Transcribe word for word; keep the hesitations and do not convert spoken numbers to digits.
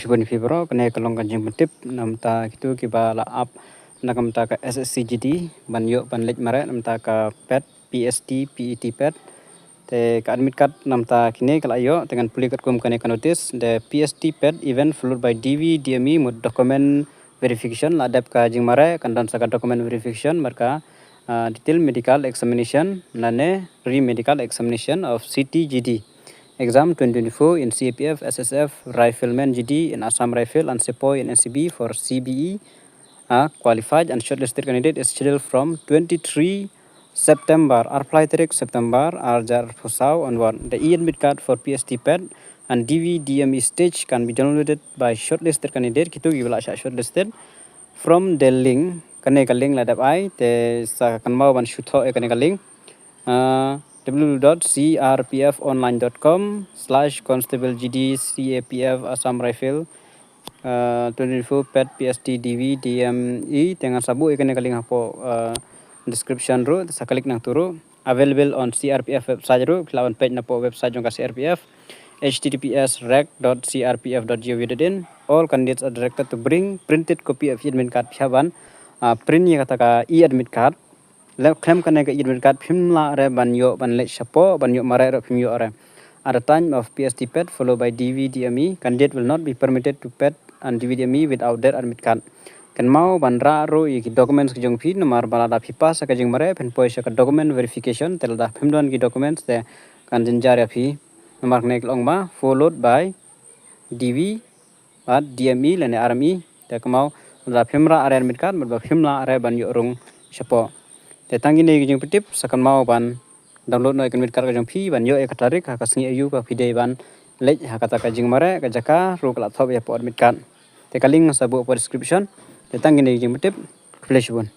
Shibun ïa phi baroh, kane ka long ka jingpyntip namta kito kiba la ap na ka bynta ka S S C G D ban ïoh ban leit mareh namta ka PET, PST, PET, PET. Te ka admit card namta kine ka la ïoh, te ngan pule katkum kane ka notice. The PST PET event followed by DV DME mut document verification, la dep ka jingmareh, kan don sa ka document verification bad ka, ah, detail medical examination lane re-medical examination of CTGD exam twenty twenty-four in CAPF, SSF, Rifleman GD in Assam Rifle and Sepoy in NCB for CBE. A qualified and shortlisted candidate is scheduled from twenty-three September, arphew lai tarik September, ar hajar arphew saw onward. The e-admit card for PST PET and DV DME stage can be downloaded by shortlisted candidate, kito kiba la shah shortlisted, from the link, kane ka link la dep ai, te sa kynmaw ban shu thoh ïa kane ka link. Uh, www.crpfonline.com/constablegdcapf Assam Rifle, uh, twenty twenty-four PET PST DV DME. Te ngan sa buh ïa kane ka link hapoh, uh, description ruh, sa click nangtu ruh. Available on CRPF website ruh, phi lah ban peit napoh website jong ka CRPF, https rec.crpf.gov.in. All candidates are directed to bring printed copy of admit card. Phi hap ban, uh, print ïa kata ka e-admit card. Lem khlem kane ka e-admit card phim lah re ban ïoh ban leit shapoh, ban ïoh mareh ruh phim ïoh re. At the time of PST PET followed by DV DME, candidate will not be permitted to PET and DV DME without their admit card. Kynmaw ban rah ruh ïa ki documents ki jong phi, namar ba lada phi pass ïa ka jingmareh, phin poi sha ka document verification, te lada phim don ki documents te kan jynjar ïa phi. Namar kane ka long ba followed by DV bad DME lane RME. Te kynmaw, lada phim rah re admit card, bad ba phim lah re ban ïoh rung shapoh. Te tang kine ki jingpyntip, sa kynmaw ban download noh ïa ka admit card ka jong phi, ban ïoh ïa ka tarik ha ka sngi aïu ba phi dei ban leit ha kata ka jingmareh, ka jaka ruh ka la thoh ïa hapoh admit card. Te ka link sa buh hapoh description. Te tang kine ki jingpyntip, khublei shibun.